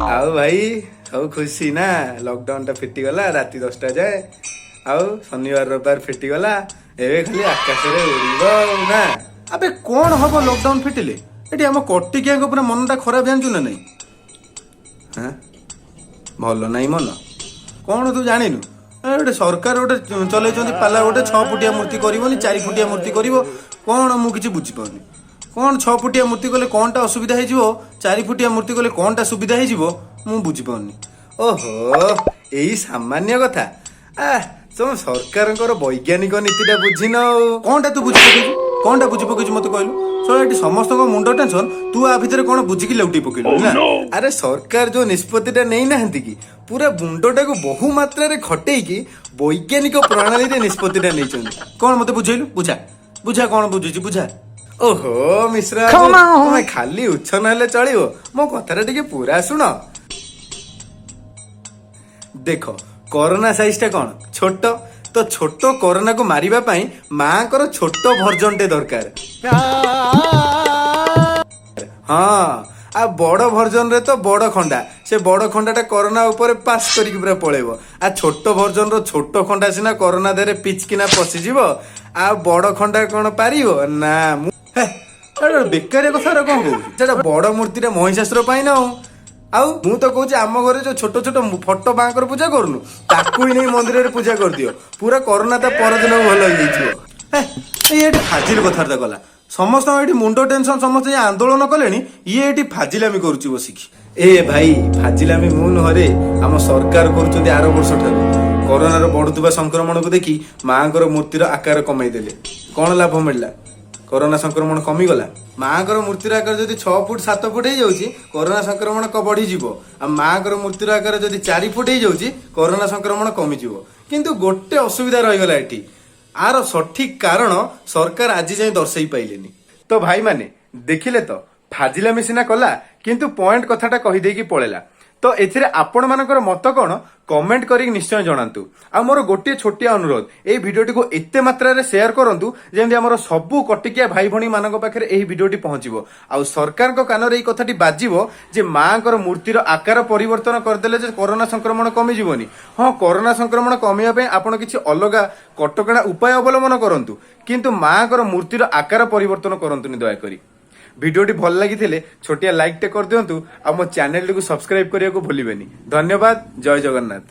ଆଉ ଭାଇ, ସବୁ ଖୁସି ନା? ଲକଡାଉନ ଟା ଫିଟିଗଲା ରାତି 10ଟା ଯାଏ, ଆଉ ଶନିବାର ରବିବାର ଫିଟିଗଲା। ଏବେ ଖାଲି ଆକାଶରେ ଉଡ଼ିବ ଆଉ ନା? ଆବେ, କଣ ହବ ଲକଡାଉନ ଫିଟିଲେ? ଏଠି ଆମ କଟିକିଆଙ୍କ ପୁରା ମନଟା ଖରାପ, ଜାଣିଛୁ ନା ନାଇଁ? ହାଁ, ଭଲ ନାହିଁ ମନ କଣ ତୁ ଜାଣିନୁ? ଏ ଗୋଟେ ସରକାର ଗୋଟେ ଚଲେଇଛନ୍ତି ପାଲା ଗୋଟେ, 6 ଫୁଟିଆ ମୂର୍ତ୍ତି କରିବନି, 4 ଫୁଟିଆ ମୂର୍ତ୍ତି କରିବ। କଣ ମୁଁ କିଛି ବୁଝିପାରୁନି। କଣ 6 ଫୁଟିଆ ମୂର୍ତ୍ତି କଲେ କଣଟା ଅସୁବିଧା ହେଇଯିବ, 4 ଫୁଟିଆ ମୂର୍ତ୍ତି କଲେ କଣଟା ସୁବିଧା ହେଇଯିବ, ମୁଁ ବୁଝିପାରୁନି। ଓହୋ, ଏଇ ସାମାନ୍ୟ କଥା। ଆ ତମ ସରକାରଙ୍କର ବୈଜ୍ଞାନିକ ନୀତିଟା ବୁଝିନ ଆଉ। କଣଟା ତୁ ବୁଝି ପକେଇଛୁ? କଣଟା ବୁଝି ପକେଇଛୁ ମତେ କହିଲୁ? ଶଳା, ଏଠି ସମସ୍ତଙ୍କ ମୁଣ୍ଡ ଟେନସନ, ତୁ ଆ ଭିତରେ କଣ ବୁଝିକି ଲେଉଟି ପକେଇଲୁ ନା? ଆରେ, ସରକାର ଯୋଉ ନିଷ୍ପତ୍ତିଟା ନେଇନାହାନ୍ତି କି, ପୁରା ମୁଣ୍ଡଟାକୁ ବହୁ ମାତ୍ରାରେ ଖଟେଇକି ବୈଜ୍ଞାନିକ ପ୍ରଣାଳୀରେ ନିଷ୍ପତ୍ତିଟା ନେଇଛନ୍ତି। କଣ ମତେ ବୁଝେଇଲୁ? ବୁଝା, ବୁଝା, କଣ ବୁଝୁଛି ବୁଝା। ଓହୋ ମିଶ୍ର ବାବୁ, ତମେ ଖାଲି ଉଚ୍ଛନ ହେଲେ ଚଳିବ? ମୋ କଥାଟା ଟିକେ ପୁରା ଶୁଣ। ଦେଖ, କରୋନା ସାଇଜ ଟା କଣ ଛୋଟ ତ? ଛୋଟ କରୋନାକୁ ମାରିବା ପାଇଁ ମାଙ୍କର ଛୋଟ ଭର୍ଜନଟେ ଦରକାର। ହଁ, ଆଉ ବଡ ଭର୍ଜନରେ ତ ବଡ ଖଣ୍ଡା, ସେ ବଡ ଖଣ୍ଡାଟା କରୋନା ଉପରେ ପାସ୍ କରିକି ପୁରା ପଳେଇବ। ଆଉ ଛୋଟ ଭର୍ଜନର ଛୋଟ ଖଣ୍ଡା ସିନା କରୋନା ଦେହରେ ପିଚକିନା ପଶିଯିବ, ଆଉ ବଡ ଖଣ୍ଡା କଣ ପାରିବ ନା? ମୁଁ ହେ, ଏଟା ବେକାରିଆ କଥା କଣ କହୁଛୁ? ସେଟା ବଡ ମୂର୍ତ୍ତିଟା ମହିଷାସୁର ପାଇଁ ନା ଆଉ। ଆଉ ମୁଁ ତ କହୁଛି, ଆମ ଘରେ ଯୋଉ ଛୋଟ ଛୋଟ ଫଟୋ ମାଙ୍କର ପୂଜା କରୁନୁ, ତାକୁ ହିଁ ନେଇ ମନ୍ଦିରରେ ପୂଜା କରିଦିଅ। ପୁରା କରୋନା ତା ପରଦିନ ଭଲ ହେଇଯାଇଥିବ। ହେ, ଇଏ ଏଠି ଫାଜିଲ କଥାବାର୍ତ୍ତା କଲା। ସମସ୍ତଙ୍କ ଏଠି ମୁଣ୍ଡ ଟେନସନ, ସମସ୍ତେ ଯାଇ ଆନ୍ଦୋଳନ କଲେଣି, ଇଏ ଏଠି ଫାଜିଲାମି କରୁଛି ବସିକି। ଏ ଭାଇ, ଫାଜିଲାମି ମୁଁ ନୁହଁରେ, ଆମ ସରକାର କରୁଛନ୍ତି ଆର ବର୍ଷ ଠାରୁ। କରୋନାର ବଢୁଥିବା ସଂକ୍ରମଣକୁ ଦେଖି ମାଙ୍କର ମୂର୍ତ୍ତିର ଆକାର କମେଇ ଦେଲେ। କଣ ଲାଭ ମିଳିଲା? କରୋନା ସଂକ୍ରମଣ କମିଗଲା? ମାଙ୍କର ମୂର୍ତ୍ତିର ଆକାର ଯଦି 6 ଫୁଟ 7 ଫୁଟ ହେଇଯାଉଛି, କରୋନା ସଂକ୍ରମଣ ବଢିଯିବ। ଆଉ ମାଙ୍କର ମୂର୍ତ୍ତିର ଆକାର ଯଦି 4 ଫୁଟ ହେଇଯାଉଛି, କରୋନା ସଂକ୍ରମଣ କମିଯିବ। କିନ୍ତୁ ଗୋଟେ ଅସୁବିଧା ରହିଗଲା ଏଠି, ଆର ସଠିକ କାରଣ ସରକାର ଆଜି ଯାଏଁ ଦର୍ଶେଇ ପାଇଲେନି। ତ ଭାଇମାନେ, ଦେଖିଲେ ତ, ଫାଜିଲାମି ସିନା କଲା, କିନ୍ତୁ ପଏଣ୍ଟ କଥାଟା କହିଦେଇକି ପଳେଇଲା। ତ ଏଥିରେ ଆପଣମାନଙ୍କର ମତ କଣ, କମେଣ୍ଟ କରିକି ନିଶ୍ଚୟ ଜଣାନ୍ତୁ। ଆଉ ମୋର ଗୋଟିଏ ଛୋଟିଆ ଅନୁରୋଧ, ଏଇ ଭିଡିଓଟିକୁ ଏତେ ମାତ୍ରାରେ ସେୟାର କରନ୍ତୁ ଯେମିତି ଆମର ସବୁ କଟିକିଆ ଭାଇ ଭଉଣୀ ମାନଙ୍କ ପାଖରେ ଏହି ଭିଡିଓଟି ପହଞ୍ଚିବ, ଆଉ ସରକାରଙ୍କ କାନରେ ଏଇ କଥାଟି ବାଜିବ ଯେ ମାଙ୍କର ମୂର୍ତ୍ତିର ଆକାର ପରିବର୍ତ୍ତନ କରିଦେଲେ ଯେ କରୋନା ସଂକ୍ରମଣ କମିଯିବନି। ହଁ, କରୋନା ସଂକ୍ରମଣ କମିବା ପାଇଁ ଆପଣ କିଛି ଅଲଗା କଟକଣା ଉପାୟ ଅବଲମ୍ବନ କରନ୍ତୁ, କିନ୍ତୁ ମାଙ୍କର ମୂର୍ତ୍ତିର ଆକାର ପରିବର୍ତ୍ତନ କରନ୍ତୁନି ଦୟାକରି। ଭିଡିଓଟି ଭଲ ଲାଗିଥିଲେ ଛୋଟିଆ ଲାଇକଟେ କରିଦିଅନ୍ତୁ, ଆଉ ମୋ ଚ୍ୟାନେଲଟିକୁ ସବସ୍କ୍ରାଇବ କରିବାକୁ ଭୁଲିବେନି। ଧନ୍ୟବାଦ, ଜୟ ଜଗନ୍ନାଥ।